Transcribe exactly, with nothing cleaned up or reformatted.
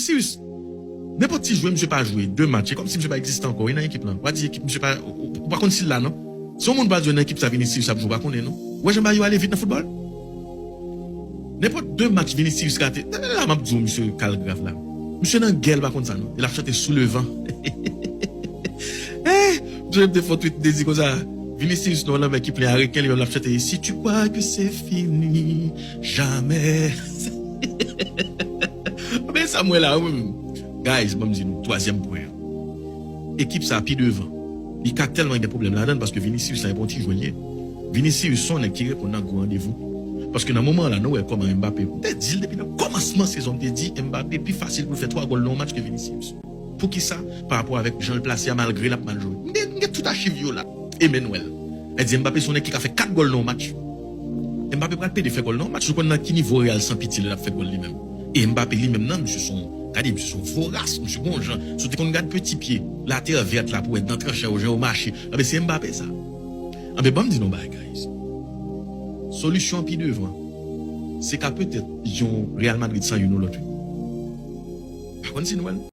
Vinicius, nenpòt ti jwè misye pa jwe, de match, e kòmsi misye pa egziste ankò, e nan ekip lan. W a di ekip misye pa, ou, ou pa konn si l la non. Si yon moun pa jwe nan ekip sa Vinicius ap jwe, ou pa konnen non. Ou wè jan bagay yo ale vit nan foutbòl? Nenpòt de match Vinicius rate, la m ap di w misye kal grav la. Misye nan gè l pa konn sa non. E l ap chante sou le van. Eh, misye te fè yon tweet te di konsa, Vinicius nan lanmè ki plen a reken, li menm l ap chante, si tu crois que c'est fini, jamais. Men sa m wè la wi. Guys, ban m di nou, twazyèm pwen an. Ekip sa pi devan. Li ka tèlman gen pwoblèm ladan l paske Vinicius la e pa yon ti jwè l ye. Vinicius se yon nèg ki reponn nan gwo randevou. Paske nan moman an la, nou wè kòman Mbappé, m te di l depi nan kòmansman sezon, m te di Mbappé pi fasil pou l fè twa gòl nan yon match ke Vinicius. Poukisa? Pa rapò avèk jan l plase a, malgre l ap mal jwe. M gen, m gen tout achiv yo la. Emmanuel. L di Mbappé se yon nèg ki ka fè kat gòl nan yon match. Mbappé pral pede fè gòl nan yon match. Nou konn nan ki nivo Real san pitye lè l ap fè gòl li menm. E Mbappé li menm nan, misye se yon, gade, misye se yon voras, misye gon jan. Si w te konn gad peti pye, latè vèt la pou wè nan tranchè yo, jan yo mache. Anben, se Mbappé sa. Anben, ban m di nou bagay, guys. Solisyon pi devan, se ka petèt yon Real Madrid san youn ou lòt, wi. Pa konn si nou wè l.